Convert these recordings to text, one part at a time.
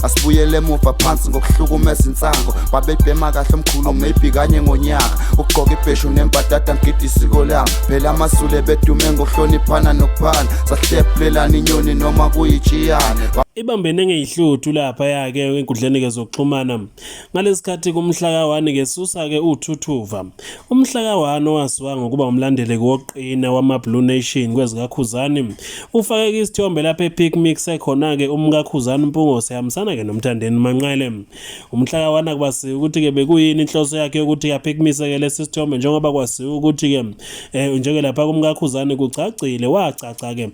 Asibuyele emuva phansi ngokuhlukumeza insango. Babebhema kahle omkhulu maybe kanye ngonyaka. Ukugqoka ibheshu nembadada ngigida isiko lami. Phela amaZulu ebedume ngokuhloniphana nokuphana. Sahlephulelana inyoni noma kuyitshiyane. Ibambene ngeyihluthu laphaya-ke enkundleni-ke zokuxhumana. Ngalesikhathi kumhla ka-1 ke susa-ke uthuthuva. Umhla ka-1 owaziwa ngokuba umlandeli woqina wama-Blue Nation kwezikaKhuzani ufake isithombe lapha ePic Mix ekhona-ke umkaKhuzani Mpungose ehambisana-ke noMthandeni Manqele. Umhla ka-1 akubasiwe ukuthi-ke bekuyini inhloso yakhe yokuthi apic mise-ke lesi sithombe njengoba kwasiwa ukuthi-ke um njenge lapha kumkaKhuzani kucacile wacaca-ke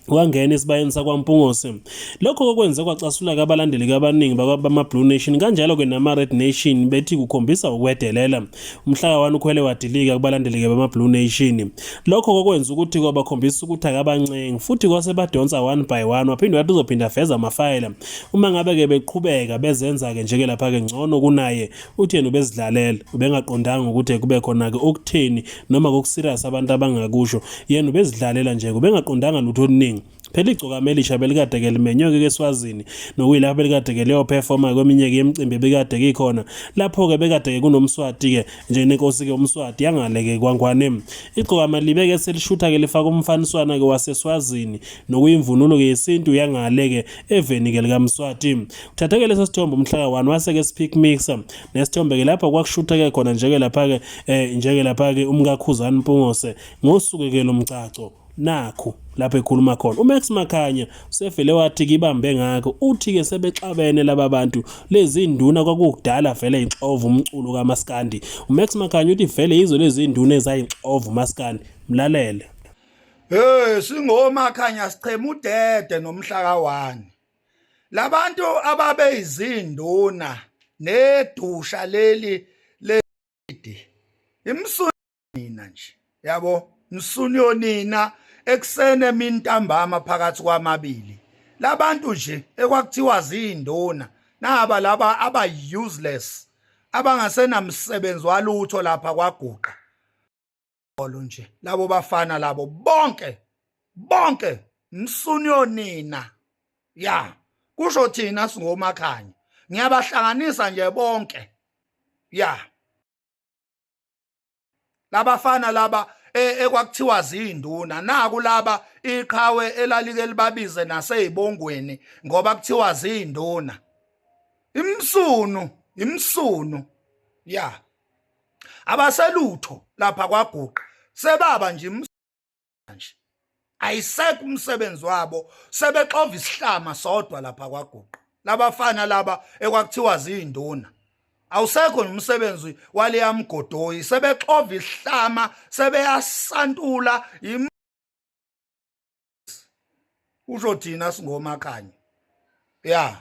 wangena esibayeni sakwaMpungose. Lokho kokwenze kwacasula-ke abalandeli abaningi bama-Blue Nation kanjalo-ke nama-Red Nation bethi kukhombisa ukwedelela. Umhla ka-1 ukhwele wadilika kubalandeli-ke bama-Blue Nation. Lokho kokwenza ukuthi kwabakhombisa ukuthi akabancengi futhi kwase badonsa one by one waphinde wathi uzophinda aveze amafayela uma ngabe-ke beqhubeka bezenza-ke nje-ke lapha-ke ngcono kunaye. Uthi yena ubezidlalela ubengaqondanga ukuthi kube khona-ke okutheni noma kokuserious abantu abangakusho yena ubezidlalela nje ubengaqondanga lutho oluningi. Phela igcokama elisha belikade ke limenywe ke eSwazini nokuyilapho belikade ke liyoperforma kweminye ke imicimbi ebikade ikhona lapho ke bekade ke kunoMswati ke njengenkosi ke uMswati yangale ke kwaNgwane. Igcokama libe ke selishutha ke lifaka umfaniswana ke waseSwazini nokuyimvunulo ke yesintu yangale ke eveni ke likaMswati. Uthathe ke leso sithombe umhla ka-1 wase ke speak mixer nesithombe ke lapho kwakushutha ke khona njeke lapha ke njeke lapha ke umkaKhuzani Mpungose ngosuku ke lomgcagco. Nakhu lapho ekhuluma khona uMax Makhanya usevele wathi kibambe ngakho uthi ke sebexabene laba bantu lezi nduna kwakukudala vele ixova umculo kaMaskandi. uMax Makhanya uthi vele yizo lezi nduna ezayixova uMaskandi. Mlalele. Hey singoMakhanya sichema udede nomhla ka-1. Labantu ababeyizinduna nedusha leli ledi imsunina nje yabo msuniyonina ekuseni emini ntambama phakathi kwamabili labantu nje ekwakuthiwa zinduna naba laba aba useless abangasenamsebenzi walutho lapha kwaguqa olo nje labo bafana labo bonke bonke msuniyonina ya kusho thina singomakhanya ngiyabahlanganisa nje bonke ya labafana laba ekwakuthiwa zinduna naku laba iqhawe elalike libabize naseyibongweni ngoba kuthiwa zinduna imsunu imsunu ya abaselutho lapha kwaguqa sebaba nje nje ayisekho umsebenzi wabo sebexova isihlama sodwa lapha kwaguqa labafana laba ekwakuthiwa zinduna awusekho nomsebenzi waleya mgodoyi sebexova isihlama sebeyasantula usho thina singomakhanya ya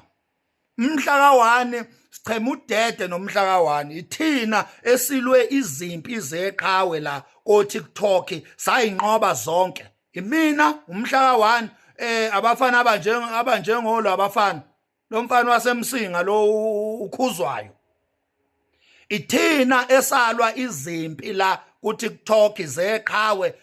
umhla ka-1 sichema udede nomhla ka-1 ithina esilwe izimpi zeqhawe la ko-TikTok sayinqoba zonke imina umhla ka-1 abafana abanjengolo abafana lo mfana wasemsinga lo ukhuzwayo ithina esalwa izimpi la ku-TikTok zeqhawe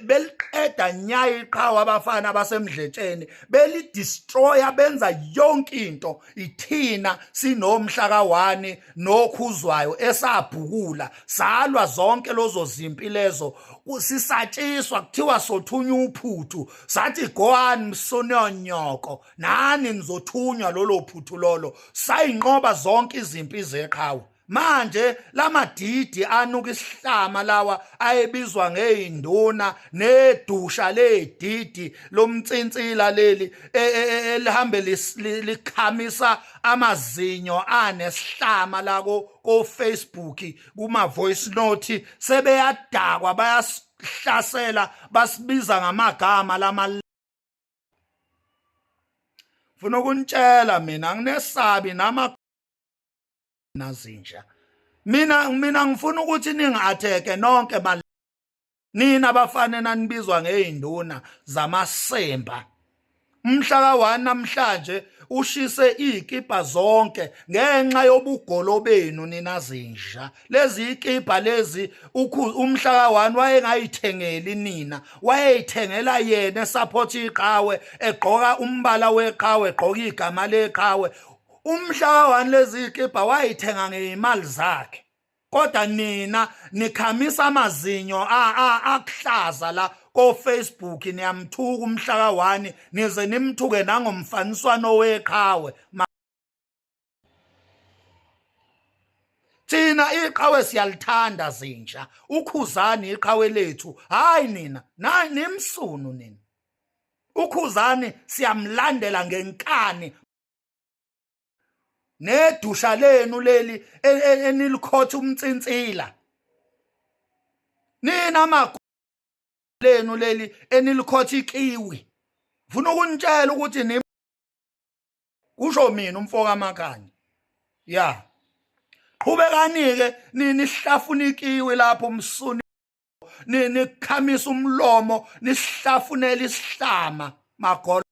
beliqeda nya iqhawe abafana abasemdletsheni belidestroya benza yonke into ithina sinomhla ka-1 nokhuzwayo esabhukula salwa zonke lozo zimpi lezo sisatshiswa kuthiwa sothunywa uphuthu sathi goani msononyoko nani nizothunywa lolo phuthu lolo sayinqoba zonke izimpi zeqhawe manje lamadidi anuka isihlama lawa ayebizwa ngeyinduna nedusha ledidi lomntsinsila leli e, e, e, elihambe likhamisa amazinyo anesihlama lako ko Facebook kuma voice note sebeyadakwa bayasihlasela basibiza ngamagama lama Funa ukunitshela mina anginesabi nama nazinja. Mina ngifuna ukuthi ningi-atheke nonke ma nina bafane nanibizwa ngeyinduna zamasemba. Umhla ka-1 namhlanje Ushise izikipa zonke ngenxa yobugolo benu nina zinja. Lezi ikipa lezi umhla ka1 wayengayithengeli nina, wayeyithengela yena esupport iqhawe, egqoka umbala weqhawe, egqoka igama leqhawe. Umhla ka1 lezi ikipa wayithenga ngezimali zakhe. Kodwa nina nikhamisa amazinyo akuhlaza la ko Facebook, niyamthuka umhla ka1, nize nimthuke nangomfaniswano weqhawe. Thina iqhawe siyalithanda zinja, uKhuzani iqhawe lethu, hayi nina nimsunu nina. UKhuzani siyamlandela ngenkani. Nedusha lenu leli enilikhotha umntsinsila nina, magu lenu leli enilikhotha ikiwi, ngifuna ukunitshela ukuthi ni kusho mina umfo kaMakhanya. Ya, qhubekani ke ninihlafuna ikiwi lapho umsuni, nikhamisa umlomo, nisihlafunela isihlama magolo.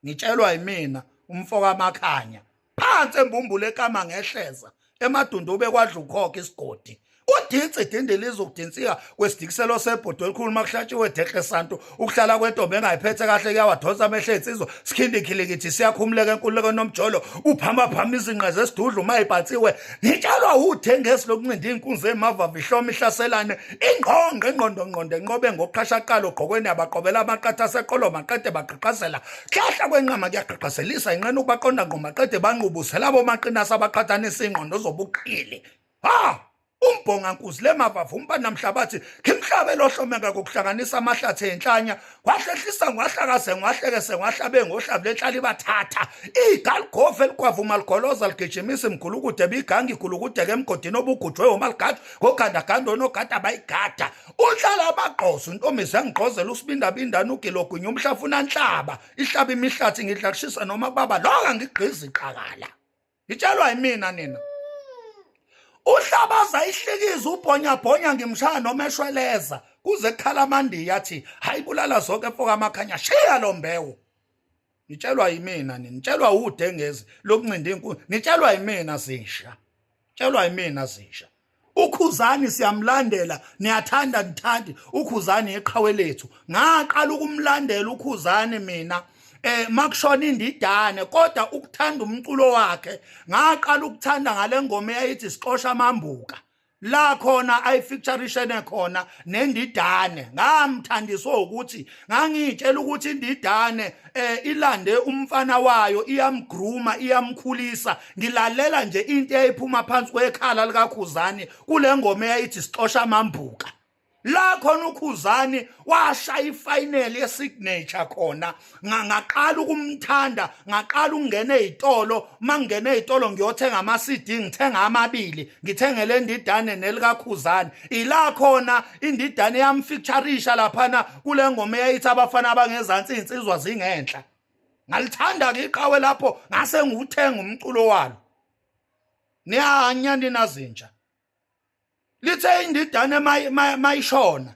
Ngitshelwa yimina umfo kaMakhanya, phansi embumbulu ekama ngehleza emadundube kwadla ukhokha isigodi udinsi dindi lizokudinsika kwesidikiselo sebhodo elikhulu makuhlatshiwe dehle santu. Ukuhlala kwentombi engayiphethe kahle kuyawadonsa amehlo ensizwa. Sikhindi khilikithi siyakhumuleka enkululeko nomjolo uphamaphama izinqa zesidudla uma ibhatsiwe. Ngitshelwa uthengesi lokuncinda iy'nkunzi emavava ihloma ihlaselane ingqongqo ingqondo ngqondo enqobe ngokuqhashaqala ogqokweni abaqobela amaqatha aseqolo maqede baqhaqhazela hlahla kwenqama kuyaqhaqhazelisa inqena ukubaqonda ngqo maqede banqubuzela bomaqinasa abaqhathanisa iy'ngqondo zobuqili. Ha, umbhongankuzi lemavavu umbana mhlabathi khimhlabe lohlomeka kokuhlanganisa amahlathi enhlanya ngwahlehlisa ngwahlakaze ngwahlekese ngwahlabe ngohlabu lenhlala ibathatha igaligovu eligwavuma ligoloza ligijimisa imgulukude biganga igulukudeke emgodini obugujwe omaligada ngogandaganda onogada bayigada uhlala amagqozo intombi ziyangigqozela usibindabindana ugilogwinya umhlafuna nhlaba ihlaba imihlathi ngidla kushisa noma kubaba loka ngigqiza iqakala. Ngitshelwa yimina nina. Uhlabaza ihlikiza ubhonyabhonya ngimshaya noma eshweleza kuze kukhala amandiya athi hayibulala zonke mfoka amakhanya, shiya lo mbewu. Ngitshelwa yimina nina, ngitshelwa udengezi lokuncinda inkuni, ngitshelwa yimina zisha. Tshelwa yimina zisha. UKhuzani siyamlandela, niyathanda nithandi, uKhuzani iqhawe lethu. Ngaqala ukumlandela uKhuzani mina makushona indidane, kodwa ukuthanda umculo wakhe ngaqala ukuthanda ngale ngoma eyayithi sixosha amambuka, la khona ayifeaturishene khona nendidane. Ngamthandiswa ukuthi ngangiyitshela ukuthi indidane ilande umfana wayo, iyamgrooma, iyamkhulisa. Ngilalela nje into eyayiphuma phansi kwekhala likaKhuzani kule ngoma eyayithi sixosha amambuka, la khona uKhuzani washaya ifinal yesignature khona. Ngaqala ukumthanda, ngaqala ukungena ezitolo. Mangena ezitolo ngiyothenga ama CD, ngithenga amabili, ngithengele indidane nelikaKhuzani. Ila khona indidane yamfeatureisha laphana kule ngoma eyayithi abafana abangezansi insizwa zingenhla. Ngalithanda ke iqhawe lapho, ngase ngiwuthenga umculo walo. Niyanya nina zinja. Lithe indidane mayishona,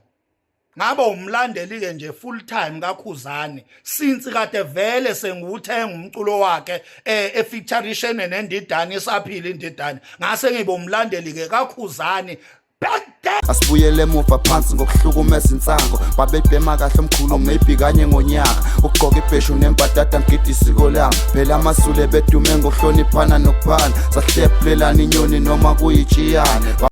ngabe umlandeli ke nje full time kaKhuzani, since kade vele sengiwuthenga umculo wakhe efeaturishene nendidane isaphila indidane, ngase ngibe umlandeli ke kaKhuzani. Asibuyele emuva phansi ngokuhlukumeza insango babebhema kahle omkhulu maybe kanye ngonyaka, ukugqoka ibheshu nembadada ngigida isiko lami. Phela amaZulu bedume ngokuhloniphana nokuphana, sahlephulelana inyoni noma kuyitshiyane.